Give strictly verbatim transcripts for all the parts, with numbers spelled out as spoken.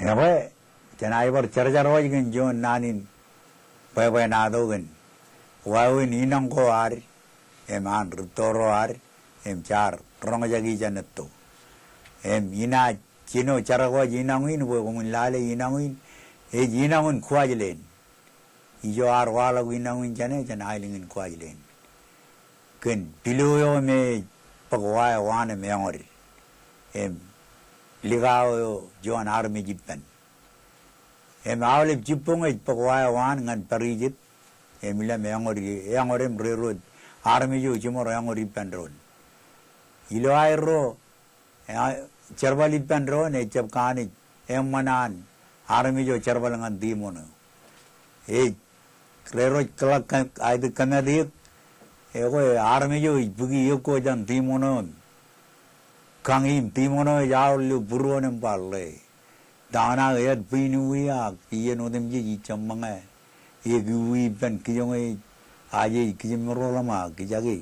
Ekwe, jenaaj bar jarjar wōj kōn juon naan in bwebwenato kōn wāween inañ ko ad, im an rūtto ro ad, im jaar roñjake jān etto. Im inaaj jino jerọk wōj inañ in bwe koṃwin lale inañ in, ej inañ in Kuwajleen. Ijo ar waḷọk inañ in jāne jān aelōñ in Kuwajleen. Kōn pilo eo me ej bōk wa eo an im eñood. Im likao eo juon armej ippān. Im aolep jibboñ ej bōk wa eo an ñan pārijet. Im ilōñ eñood, eñood im railroad armej eo jiṃor eñood ippān doon. Ilo aerro, e, jerbal ippān doon ejjab kaanij eṃṃan an armej eo jerbal ñan tiṃoṇo. Ej railroad clerk, aet kōmāteik, ekwe armej eo ej bōki ekko jān tiṃoṇo. Kañ im tiṃoṇo ej aor ilo būruon im ba ḷe, ta eṇ aō āt bwe in uwe ak iien otemjej ij jab ṃōñā. Ekiwi ippān kijoñe ej, aje ej kijem ṃōro ḷōṃa, kijake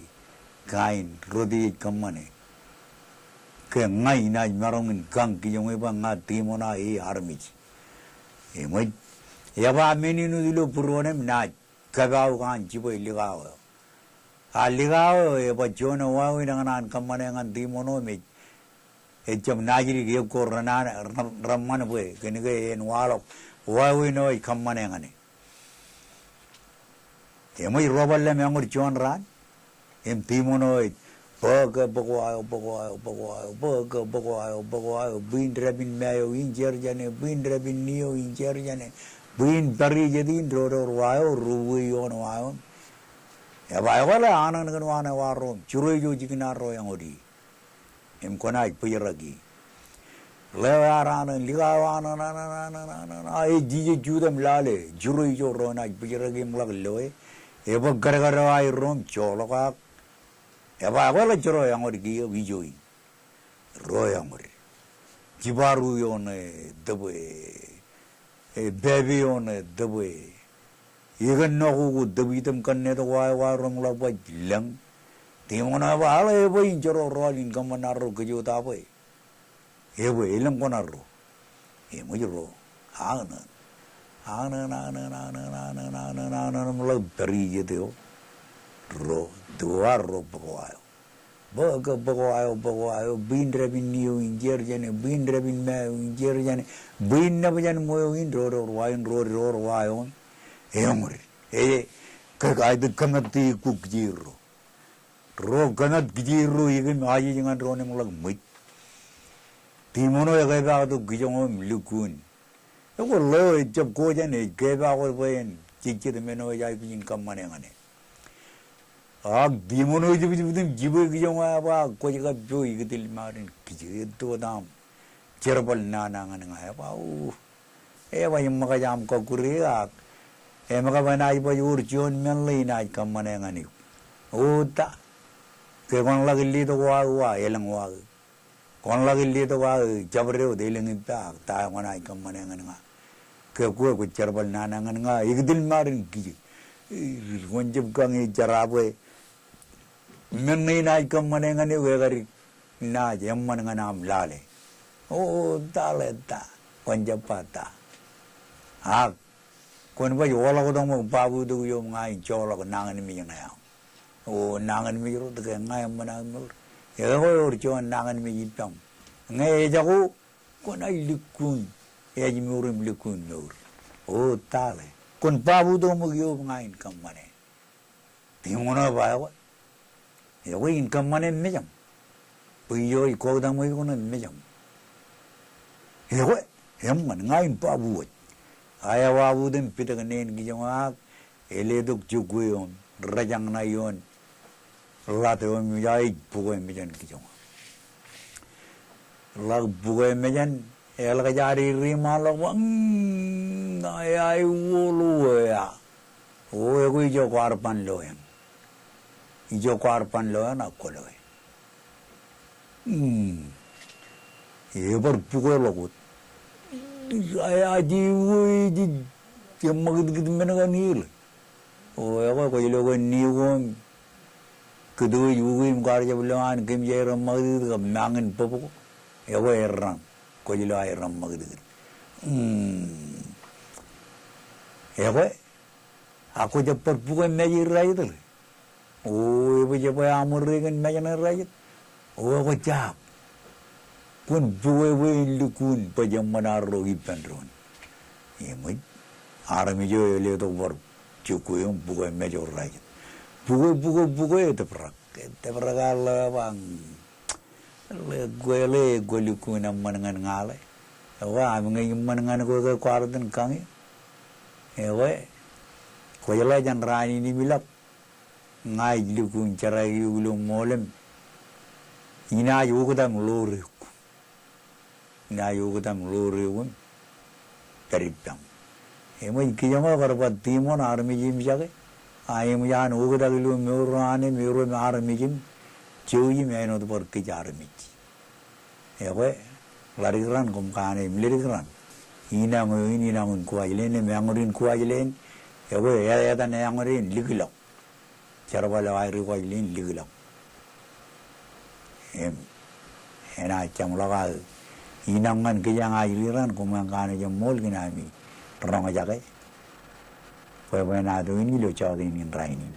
kain rot ej kōṃṃane. Ke ña inaaj maroñ in kañ kijoñe bwe ña tiṃoṇo e armej. Eṃōj, eba men in wōt ilo būruon im naaj kōpooḷ an jibwe likao eo. A likao eo eba juon eo wāween ekōṇaan kōṃṃane ñan tiṃoṇo im ej, ejjab naajdik ekko renana, re, reṃṃan bwe kōnke en waḷọk wāween eo ej kōṃṃane ñane. Eṃōj, ro bar lem eñood juon raan. Im tiṃoṇo ej bōke bōk wa eo, bōk wa eo, bōk wa eo, bōke bōk wa eo, bōk wa eo, bwe in dāpin ma eo in jeer jāne, bwe in dāpin ni eo in jeer jāne, bwe in pārijet in dodoor wa eo, ruwe ioon wa eo. Eba ekwe ḷe anōn kōn wa ṇe wa ro im jiro ijo jikin arro eñood ie. Im kwōnaaj bōjrak ie. Ḷeo ear anōn, likao eo anōn, anōn, anōn, anōn, a ej jijet jutak im lale, jiro ijo ro enaaj bōjrak im ḷak loe. Ebōk kadkad eo aerro im joḷọk ak. Eba ekwe ḷe jiro eñood kiiō ijo in. Ro eñood. Jiparu eo ṇe tōpwe. E, pepe eo ṇe tōpwe. Ikōnnọk ko tōpwe, item kōnnetok wa eo, wa ro im ḷak baj lōñ. Tiṃoṇo eba, aḷe ebwe in jero rọọl in kōṃṃan arro kōjota bwe. Ebwe, elōñ koṇaarro. Eṃōj ro. Anōn. Anōn, anōn, anōn, anōn, anōn, anōn, im ḷak pārijet eo. Ro, tōwa ro bōk wa eo. Bōke bōk wa eo, bōk wa eo, bwe in dāpin ni eo in jeer jāne, bwe in dāpin ma eo in jeer jāne, bwe in nōbar jān ṃweo in dodoor wa in, ro dodoor wa eo. Eñood. E, ke, aet kōmāteik ko kijeerro. Ro kōmāt kijeerro, ikōn ajej ñan doon im ḷak ṃōj. Tiṃoṇo ekapaaktok kijoño im lukkuun. Ekwe ḷeo ejjab ko jān ej kepaak wōt bwe en jejjet men eo ej aikuj in kōṃṃane ñane. Ak tiṃoṇo ej jibjibdin jibwe kijoñe eba kwōj kab jo ikōtil ṃaad in kije etto wōt aṃ jerbal nana ñan ña eba o. Eba im ṃōkaj aṃ kọkkure ak. Im kab enaaj baj wōr juon men ḷe inaaj kōṃṃane ñan eok. O ta. Ke kwōn ḷak letok wa eo, elōñ wa eo. Kwōn ḷak letok aō jabdewōt, elōñ ippa ak ta eo kwōnaaj kōṃṃane ñan ña. Ke kwe kwōj jerbal nana ñan ña, ikōtil ṃaad in kije. Kwōn jab kañ e jerabwe. Men ṇe inaaj kōṃṃane ñan eok ekadik naaj eṃṃan ñan aṃ lale. O, ta ḷe ta. Kwōn jab ba ta. Ak kwōn baj oḷọk tok ṃōk babutok eo im ña in joḷọk nañinmej ṇe aṃ. O, nañinmej ro, ke ña eṃṃan aō mour. Ekwe ewōr juon nañinmej ippaṃ. Ñe ejako, kwōnaaj lukkuun. Ej mour im lukkuun mour. O, ta ḷe. Kwōn babutok ṃōk eō im ña in kōṃṃane. Tiṃoṇo eba ekwe. Ekwe in kōṃṃane mejaṃ. Bwe ijo ej kọktaṃwe koṇe mejaṃ. Ekwe, eṃṃan, ña in babu wōj. Ak ewabuut im pitak neen kijoñe ak eletok jokwe eo im rejañ ṇa ioon ḷat eo im ej bukwe mejān kijoñe. Ḷak bukwe mejān, eḷak jaar ri ṃaanḷọk ba, mm, ea, ewōl eo ea. O, ekwe ijo kwaar ban loe eṇ. Ijo kwaar ban loe eṇ ak kwō loe. Mm. Ebar bukweḷọk wōt. Ea, ej iwōj, ej, ej ṃakūtkūt men kaṇ ilo. O, ekwe kwōj lo kōn ni ko im kūtwōj ukwe im kwaar jab lo an kōmjāer ṃakūtkūt kab mañin bōb ko. Ekwe erraṇ. Kwōj lo aer ṃakūtkūt. Mm. Ekwe, ak kwō jab bar bukwe mej in Rājid ḷe. O, ebwe, ebwe, aṃ ri kōn mej in Rājid. O, ekwe jab. Kwōn bukwe bwe in lukkuun bwe jeṃṃan arro ippān doon. Eṃōj, armej eo e letok bar jokwe im bukwe mej eo Rājid. Bukwe, bukwe, bukwe, etōprak. Etōprak, eḷap, eḷap, eḷap, eḷap, eḷap, eḷap lukkuun eṃṃan ñan ña ḷe. Ekwe, ami ñe iṃṃan ñan ko ke kwaar itōn kañe. Ekwe, kwōjeḷā jān raan in im ilọk, ña ij lukkuun jerā eok ilo ṃool im inaaj oktak im ḷoor eok. Inaaj oktak im ḷoor eok im pād ippaṃ. Eṃōj, kijoñ eo kar bar tiṃoṇ armej im jake. A eṃōj an oktak ilo mour eo an im erom armej im jouj im āinwōt bar kij armej. Ekwe, ḷadik raṇ koṃ kanooj im ledik raṇ. Inañ eo in, inañ in Kuwajleen im eañood in Kuwajleen. Ekwe, e-, etan eañood in likilọk. Jerbal eo aer Kuwajleen likilọk. Im enaaj jeṃḷọk aō inañ ñan kijeñ ajri raṇ, koṃ kanooj im ṃool kōn ami roñjake. Bwebwenato in ilo jota in in rainin.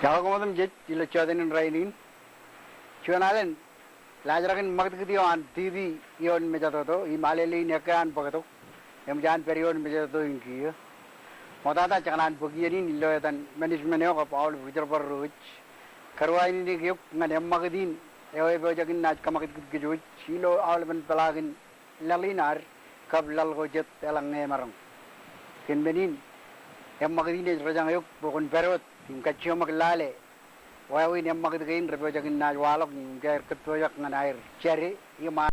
Iọkwe koṃ otemjej ilo jota in rainin. Juon alen, laajrak in ṃakūtkūt eo an tipi ioon mejatoto, im alele in ekkā an bōktok, eṃōj an pād ioon mejatoto in kiiō. Ṃoktata jekōṇaan bōk iien in ilo etan management eo kab aolep ri jerbal ro wōj. Karuwainene eok ñan eṃṃakūt in eo epojak in naaj kaṃakūtkūt kōj wōj ilo aolepen peḷaakin laḷ in ad kab laḷ ko jet eḷaññe emaroñ. Kōn men in, eṃṃakūt in ej rōjañ eok bwe kwōn pād wōt im kajjioñ ṃōk lale wāween eṃṃakūt kein repojak in naaj waḷọk im ke aer kōppojak ñan aer jade im